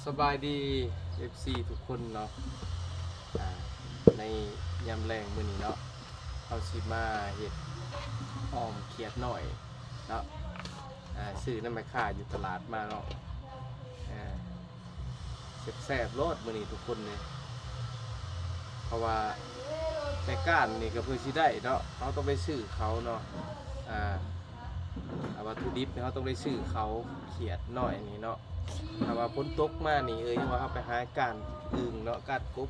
ສະບາຍດີ ເອັຟຊີ ທຸກຄົນເນາະ ອາ ໃນຍາມແລງມື້ນີ້ເນາະ ເຮົາຊິມາເຮັດອ່ອມຂຽດນ້ອຍເນາະ ອາ ຊື້ນຳແມ່ຄ້າຢູ່ຕະຫຼາດມາເນາະ ອາ ແຊບໆໂລດມື້ນີ້ທຸກຄົນເລີຍ ເພາະວ່າແມ່ຄ້ານີ້ກໍເພື່ອຊິໄດ້ເນາະ ເຮົາຕ້ອງໄປຊື້ເຂົາເນາະ ອາ ອາ ວັດຖຸດິບນີ້ເຮົາຕ້ອງໄດ້ຊື້ເຂົາ ຂຽດນ້ອຍນີ້ເນາະ ຖ້າວ່າຝົນຕົກມານີ້ ເອີຍ ຍັງວ່າເຮົາໄປຫາກ້ານອຶ່ງເນາະ ກ້ານກົບ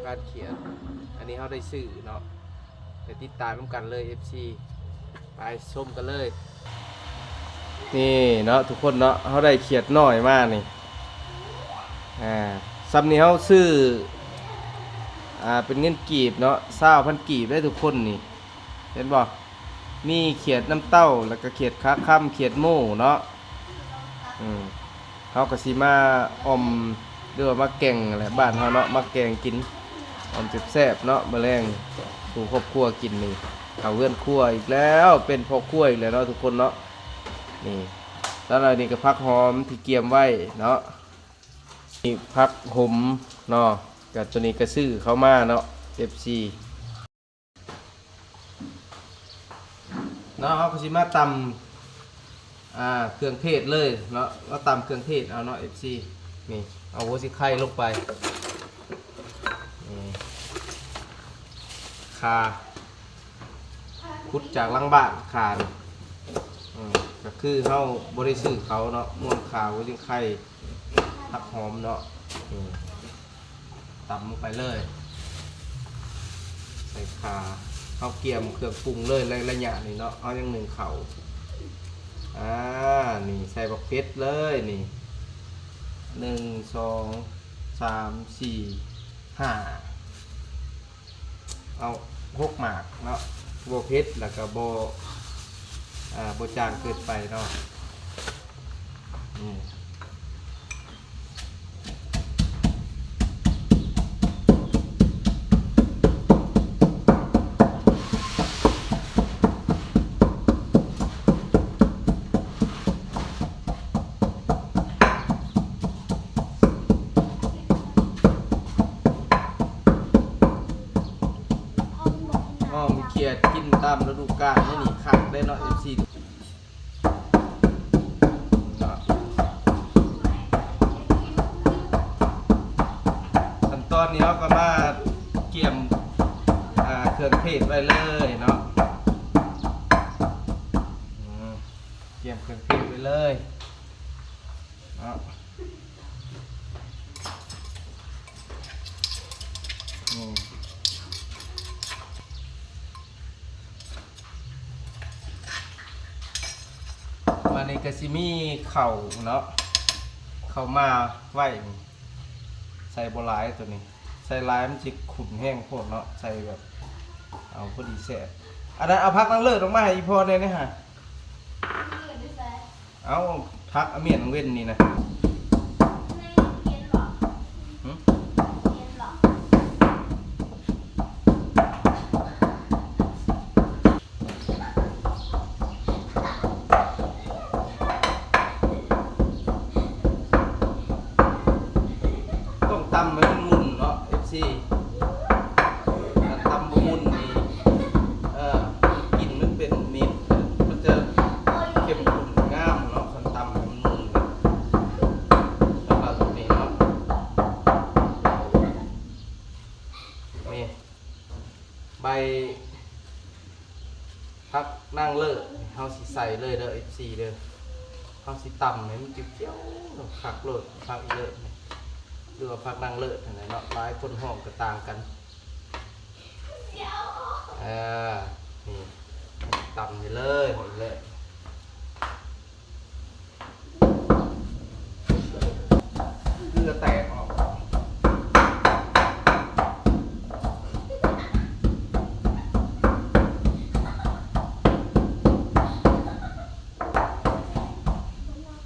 ກ້ານຂຽດ ອັນນີ້ເຮົາໄດ້ຊື້ເນາະ ໄປຕິດຕາມນຳກັນເລີຍ ເອັຟຊີ ໄປຊົມກັນເລີຍ ນີ້ເນາະທຸກຄົນເນາະ ເຮົາໄດ້ຂຽດນ້ອຍມານີ້ ອາ ສ່ຳນີ້ເຮົາຊື້ ອາ ເປັນເງິນກີບເນາະ ຊາວພັນກີບເດ້ທຸກຄົນນີ້ ເຫັນບໍ່? ມີຂຽດນ້ຳເຕົ້າ ແລ້ວກໍຂຽດຂາຄຳ ຂຽດໂມເນາະ ອືມ ເຮົາກໍຊິມາອ່ອມ ຫຼືວ່າມາແກງແຫຼະ ບ້ານເຮົາເນາະ ມາແກງກິນ ອ່ອມແຊບໆເນາະ ມື້ແລງສູ່ຄອບຄົວກິນນີ້ ເຂົ້າເຮືອນຄົວອີກແລ້ວ ເປັນພໍ່ຄົວອີກແລ້ວເນາະທຸກຄົນເນາະ ນີ້ ແລ້ວອັນນີ້ກໍຜັກຫອມທີ່ກຽມໄວ້ເນາະ ນີ້ຜັກຫົມເນາະ ກໍຕົວນີ້ກໍຊື້ເຂົ້າມາເນາະ ເອັຟຊີ ເນາະ ເຮົາກໍຊິມາຕຳ ອ່າ ເຄື່ອງເທດເລີຍເນາະ ມາຕຳເຄື່ອງເທດເອົາເນາະ ເອັຟຊີ ນີ້ ເອົາຫົວສີໄຄລົງໄປ ນີ້ ຂ່າ ຂຸດຈາກຫຼັງບ້ານ ຂ່າ ອືມ ກໍຄືເຮົາບໍ່ໄດ້ຊື້ເຂົາເນາະ ມ່ວນຂ່າ ຫົວສີໄຄ ຜັກຫອມເນາະ ອືມ ຕຳລົງໄປເລີຍ ໃສ່ຂ່າ ເຮົາກຽມເຄື່ອງປຸງເລີຍ ໃນໄລຍະນີ້ເນາະ ເຮົາຍັງໜຶ້ງເຂົ້າ ອາ ນີ້ໃສ່ບັກເຜັດເລີຍນີ້ ໜຶ່ງ ສອງ ສາມ ສີ່ ຫ້າ ເອົາ ຫົກໝາກເນາະ ບໍ່ເຜັດ ແລ້ວກໍບໍ່ ອ່າ ບໍ່ຈາງເກີນໄປເນາະ ອືມ ອ້ອມຂຽດກິນຕາມລະດູການ ນີ້ຄັກເດ້ເນາະ ເອັຟຊີ ເນາະ ຂັ້ນຕອນນີ້ເຮົາກໍມາກຽມ ອ່າ ເຄື່ອງເທດໄວ້ເລີຍເນາະ ອືມ ກຽມເຄື່ອງເທດໄວ້ເລີຍເນາະ ອືມ ບາດນີ້ກໍຊິມີເຂົ້າເນາະ ເຂົ້າໝ່າໄວ້ນີ້ ໃສ່ບໍ່ຫຼາຍໂຕນີ້ ໃສ່ຫຼາຍມັນຊິຂຸ້ນແຮງໂພດເນາະ ໃສ່ແບບເອົາພໍດີແຊບ ອັນນັ້ນເອົາຜັກນາງເລີດອອກມາໃຫ້ອີ່ພໍ່ແດ່ເດ້ຫາ ເອົາຜັກອາມຽນເວັນນີ້ນະ ຫຶ? ຕ້ອງຕຳໃຫ້ມັນໝຸ່ນເນາະ ເອັຟຊີ ຖ້າຕຳບໍ່ໝຸ່ນນີ້ ເອີ ກິ່ນມັນເປັນເມັດ ມັນຈະເຂັ້ມຂຸ້ນງາມເນາະ ຄັນຕຳໃຫ້ມັນໝຸ່ນ ສຳລັບຕົວນີ້ເນາະ ນີ້ ໃບ ຜັກນາງເລີດ ເຮົາຊິໃສ່ເລີຍເດີ ເອັຟຊີ ເດີ ເຮົາຊິຕຳໃຫ້ມັນຈຽວໆ ຄັກໂລດ ຜັກອີເລີດນີ້ ຫຼືວ່າຜັກນາງເລີດຫັ້ນແຫຼະເນາະ ຫຼາຍຄົນຮ້ອງກໍຕ່າງກັນ ເອີ ນີ້ ຕຳໃຫ້ເລີຍ ເລີຍ ເກືອແຕກອອກ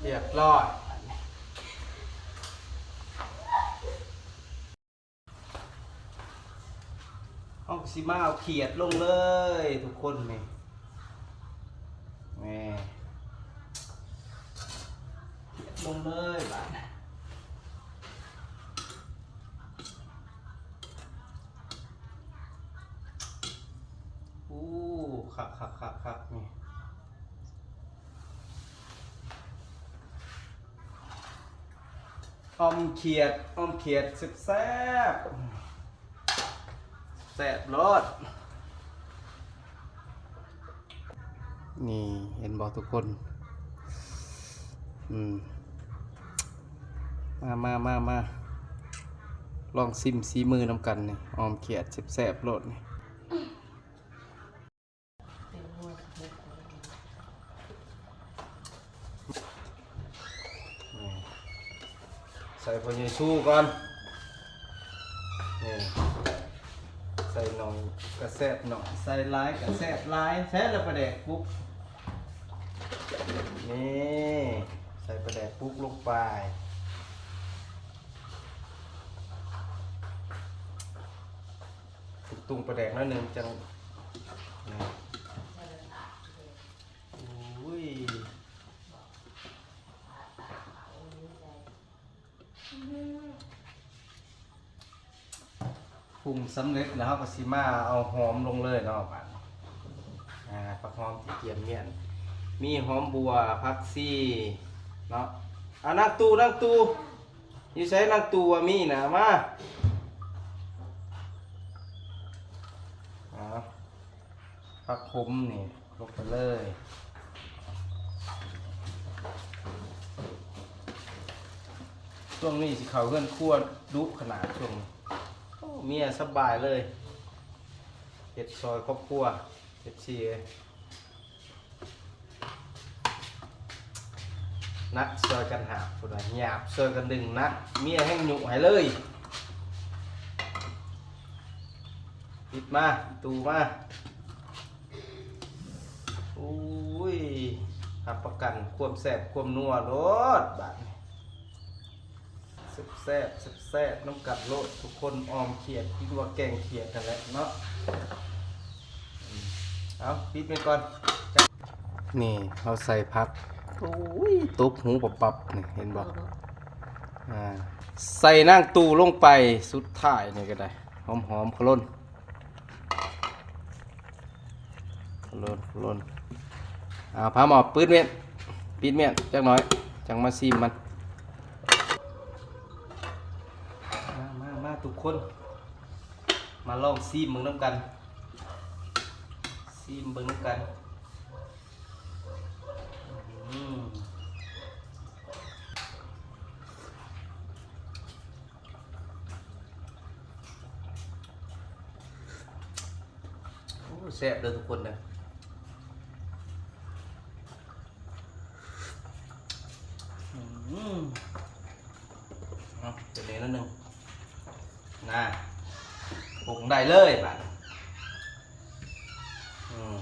ຮຽບຮ້ອຍ. ເຮົາກໍຊິມາເອົາຂຽດລົງເລີຍທຸກຄົນນີ້ ແມ່ ຂຽດລົງເລີຍບາດນີ້ ຄັກໆໆໆ ນີ້ ອອມຂຽດ ອອມຂຽດແຊບໆ ແຊບໂລດ. ນີ້ເຫັນບໍ່ທຸກຄົນ? ອືມ ມາ ມາ ມາ ມາ ລອງຊິມສີມືນຳກັນນີ້ ອອມຂຽດແຊບໆໂລດນີ້. ໃສ່ພໍ່ໃຫຍ່ຊູກ່ອນ ນີ້ ໃສ່ໜ້ອຍກະແຊບໜ້ອຍ ໃສ່ຫຼາຍກະແຊບຫຼາຍ. ໃສ່ລະປາແດກປຸກ ນີ້ ໃສ່ປາແດກປຸກລົງໄປ. ປຸງປາແດກໜ້ອຍໜຶ່ງຈັ່ງ ນີ້ ໂອ້ຍ ປຸງສຳເລັດແລ້ວ ເຮົາກໍຊິມາເອົາຫອມລົງເລີຍເນາະ ບາດນີ້ ອາ ຜັກຫອມທີ່ກຽມມ້ຽນ ມີຫອມບົ່ວ ຜັກຊີເນາະ. ອາ ນາງຕູ້ ນາງຕູ້ ຢູ່ໃສນາງຕູ້ ວ່າມີນະ ມາ ເອົາ ຜັກຂົມນີ້ລົງໄປເລີຍ. ຊ່ວງນີ້ຊິເຂົ້າເຮືອນຄົວດຸຂະໜາດ ຊ່ວງນີ້ ໂອ້ ເມຍສະບາຍເລີຍ ເຮັດຊ່ອຍຄອບຄົວ ເອັຟຊີ ເອີຍ. ໜັກຊ່ອຍກັນຫາບ ພຸ້ນນະ ຫຍາບຊ່ອຍກັນດຶງ ໜັກເມຍແຮ່ງຍຸໃຫ້ເລີຍ. ຕິດມາ ຕູ້ມາ ໂອ້ຍ ຮັບປະກັນຄວາມແຊບຄວາມນົວໂລດ ບາດນີ້. ແຊບໆ ແຊບໆ ນຳກັນໂລດທຸກຄົນ ອອມຂຽດ ຫຼືວ່າແກງຂຽດນັ້ນແຫຼະເນາະ. ເອົາ ປິດໄວ້ກ່ອນ. ນີ້ເຮົາໃສ່ຜັກ ໂອ້ຍ ຕົບຫູປັບໆ ນີ້ ເຫັນບໍ່? ອາ ໃສ່ນາງຕູ້ລົງໄປ ສຸດທ້າຍນີ້ກໍໄດ້ ຫອມໆ ຂະຫຼົ່ນ ຂະຫຼົ່ນ ຂະຫຼົ່ນ. ເອົາ ພາໝໍ້ປິດມ້ຽນ ປິດມ້ຽນຈັກໜ້ອຍ ຈັ່ງມາຊີມມັນ. ມາ ມາ ມາ ທຸກຄົນ ມາລອງຊີມເບິ່ງນຳກັນ ຊີມເບິ່ງນຳກັນ. ອືມ ໂອ້ ແຊບເດີທຸກຄົນເດີ. ອືມ ເອົາ ຕົວນີ້ໜ້ອຍໜຶ່ງນະ ປຸງໄດ້ເລີຍບາດນີ້. ອືມ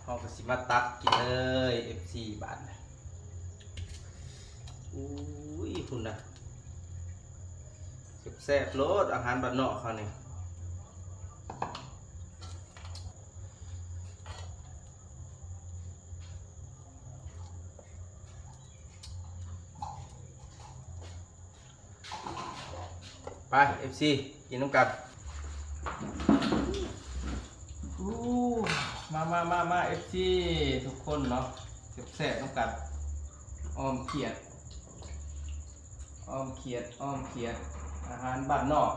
ເຮົາກໍຊິມາຕັກກິນເລີຍ ເອັຟຊີ ບາດນີ້. ອຸ້ຍ ພຸ້ນນະ ແຊບໆໂລດ ອາຫານບ້ານນອກເຮົານີ້. ໄປ ເອັຟຊີ ກິນນຳກັນ. ອູ້ ມາ ມາ ມາ ມາ ເອັຟຊີ ທຸກຄົນເນາະ ແຊບໆນຳກັນ ອອມຂຽດ ອອມຂຽດ ອອມຂຽດ ອາຫານບ້ານນອກ.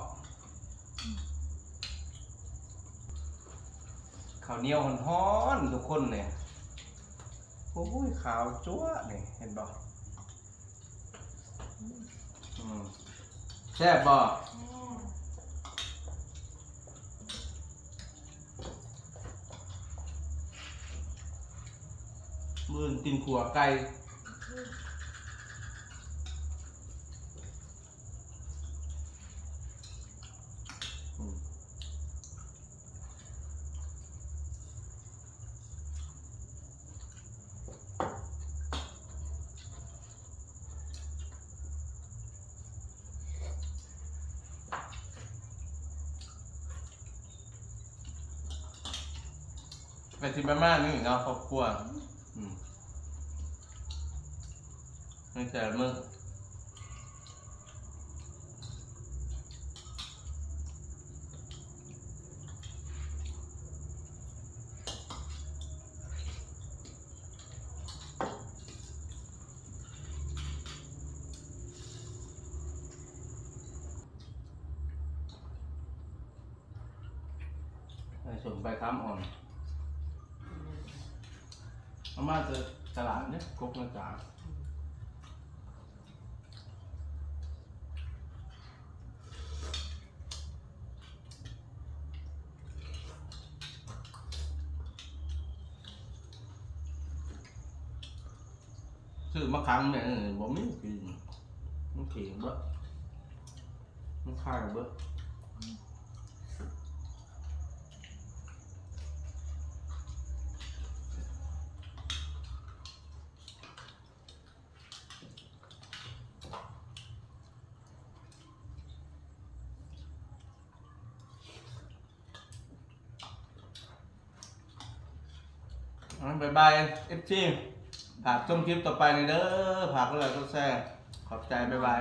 ເຂົ້າໜຽວຮ້ອນໆ ທຸກຄົນນີ້ ໂອ້ຍ ຂາວຈັ້ວະນີ້ ເຫັນບໍ່? ອືມ ແຊບບໍ່? ມື້ອື່ນກິນຂົ້ວໄກ່. ອືມ ກໍຊິປະມານນີ້ເນາະ ຄອບຄົວ ອືມ ໃນແຕ່ລະມື້. ໃສ່ສົ້ມໃບຂາມອ່ອນ ເອົາມາແຕ່ຕະຫຼາດເດ້ ກົກໃນຈານ. ຊື້ມາຂັງແມ່ນ ບໍ່ມີກິນ ມັນເຂງເບິດ ມັນຄາຍເບິດ. ອ່າ ບາຍບາຍ ເອັຟຊີ ຝາກຊົມຄລິບຕໍ່ໄປນີ້ເດີ ຝາກກົດໄລກົດແຊ ຂອບໃຈ ບາຍບາຍ.